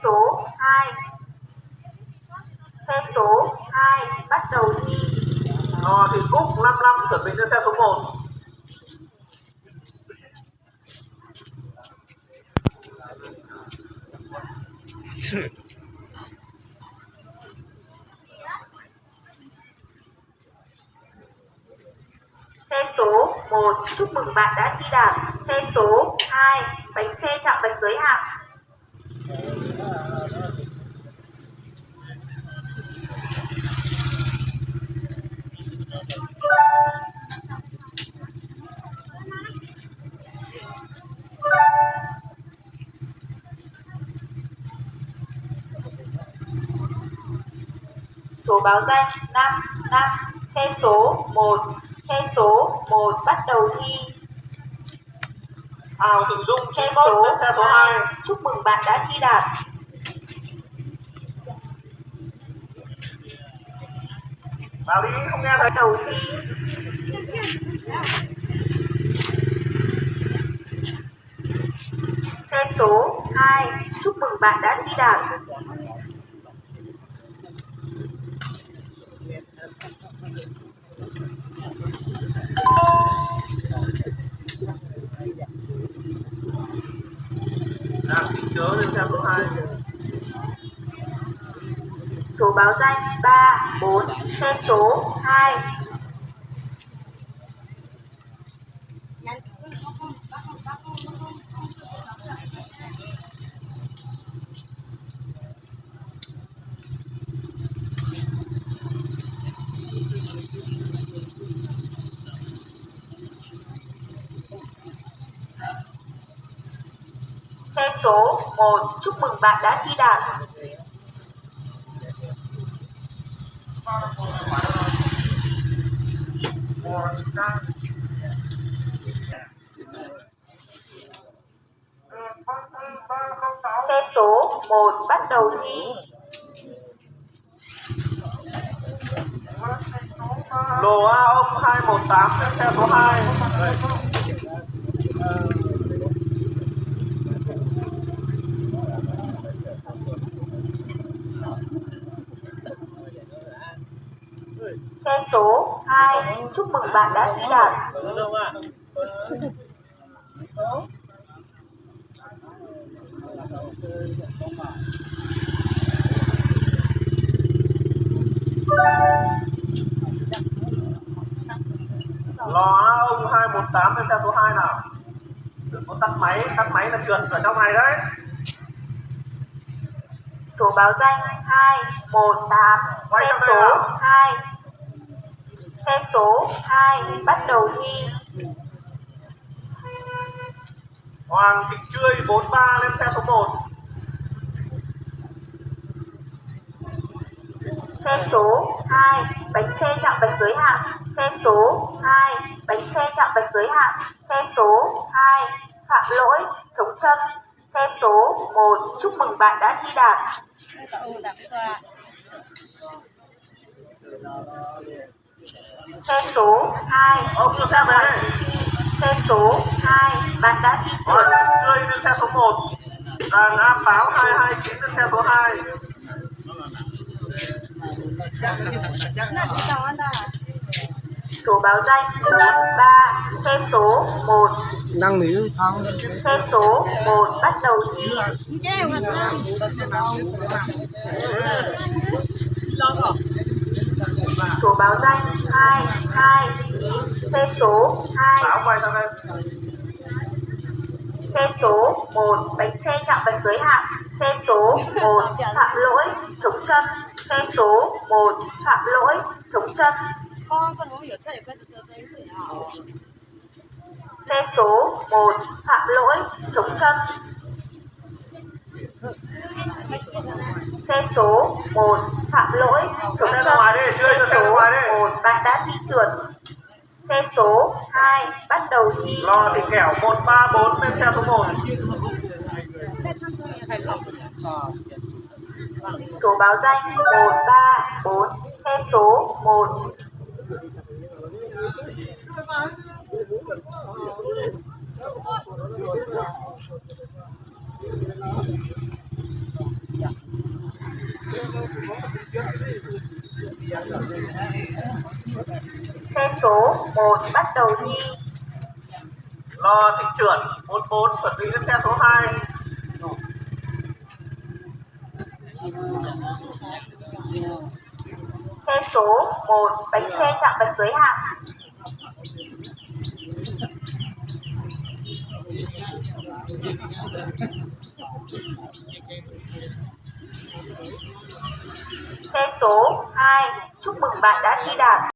Số hai. Xe số hai bắt đầu đi. Rồi thì Cúc lăm lăm chuẩn bị lên xe số một. Xe số một, chúc mừng bạn đã di đạt. Xe số hai, bánh xe chạm bánh giới hạn. Số báo danh năm năm, xe số một, xe số một bắt đầu thi. Thảo Thịnh Dung, xe số hai, chúc mừng bạn đã thi đạt. Bà Lý không nghe thấy. Đầu thi. Xe số hai, chúc mừng bạn đã thi đạt. Số báo danh ba bốn, xe số hai. Xe số một, chúc mừng bạn đã thi đạt. Xe số một bắt đầu thi. Lô A không hai một tám, xe số hai. Xe số hai, chúc mừng bạn đã thi đạt. Lo A không hai một tám, lên xe số hai nào. Đừng có tắt máy, tắt máy là trượt ở trong này đấy. Số báo danh hai một tám, xe số hai. Xe số hai bắt đầu thi. Hoàng Thị Trươi bốn ba lên xe số một. Xe số hai, bánh xe chạm bánh giới hạn. Xe số hai, bánh xe chạm bánh giới hạn. Xe số hai, phạm lỗi, chống chân. Xe số một, chúc mừng bạn đã thi đạt. Xe số hai, xe số hai, bạn đã di chuyển. Xe số một, đàn áp báo hai hai chín, xe số hai. Số báo danh bốn ba, xe số một. Năng nữ thắng. Xe số một bắt đầu thi. Số báo danh hai hai chín, xe số hai. Xe số một, bánh xe chạm bánh giới hạn. Xe số một, phạm lỗi, chống chân. Xe số một, phạm lỗi, chống chân. Xe số một, phạm lỗi, chống chân. Xe số một, phạm lỗi, chống chân. Xe số một, bạn đã di chuyển. Xe số hai, bắt đầu thi. Lo thì kẻo một ba bốn, lên xe số một. Số báo danh một ba bốn, xe số một. Xe số một bắt đầu đi. Lo thịt trưởng bốn bốn chuẩn bị lên xe số hai. Xe số một, bánh xe chạm bật giới hạn. Xe số hai, chúc mừng bạn đã thi đạt.